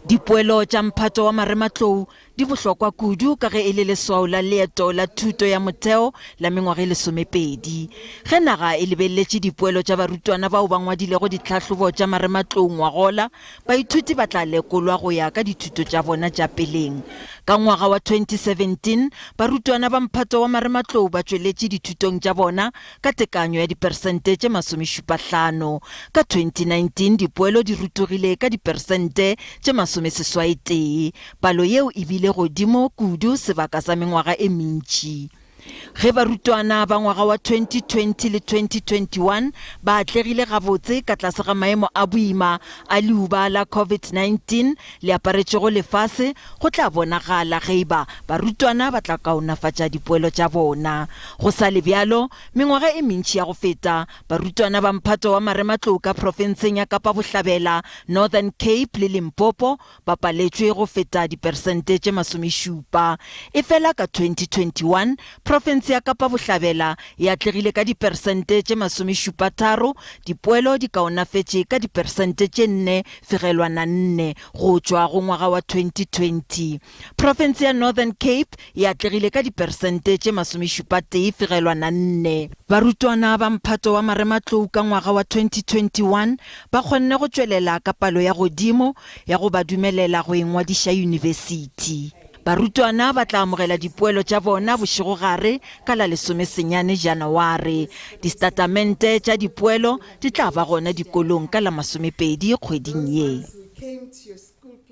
Dipoelo tša mphato wa marematlou di bohlokwa kudu ka ge e le leswao la leeto la thuto ya motheo la mengwaga e lesomepedi. Ge naga e lebeleletše dipoelo tša barutwana bao ba ngwadilego ditlhahlobo tša marematlou ngwagola, baithuti ba tla lekolwa go ya ka dithuto tša bona tša peleng. Ka ngwaga wa 2017, barutwana ba mphato wa marematlou ba tšweletše dithutong tša bona ka tekanyo ya diperesente tše masomešupahlano. Ka 2019 dipoelo di rotogile ka diperesente tše masomeseswaetee. Palo yeo e bile godimo kudu sebaka sa mengwaga e mentši. Ge barutwana ba ngwaga wa 2020 le 2021 ba atlegile gabotse ka tlase ga maemo a boima a leuba la COVID-19 le aparetšego lefase, go tla bonagala ge e ba barutwana ba tla kaonafatša dipoelo tša bona. Go sa le bjalo, mengwaga e mentši ya go feta, barutwana ba mphato wa marematlou ka profenseng ya Kapa Bohlabela, Northern Cape le Limpopo ba paletšwe go feta diperesente tše masomešupa. Efela ka 2021, profense ya Kapa Bohlabela e atlegile ka diperesente tše masomešupatharo, dipoelo di kaonafetše ka diperesente tše nne fegelwana nne go tšwa go ngwaga wa 2020. Profense ya Northern Cape e atlegile ka diperesente tše masomešupatee fegelwana nne. Barutwana ba mphato wa marematlou ka ngwaga wa 2021 ba kgonne go tšwelela ka palo ya godimo ya go ba dumelela go ingwadiša yunibesithi. Barutwana ba tla amogela dipoelo tša bona bošegogare ka la lesomesenyane Janaware. Distatamente tša dipoelo di tla ba gona dikolong ka la masomepedi kgweding ye.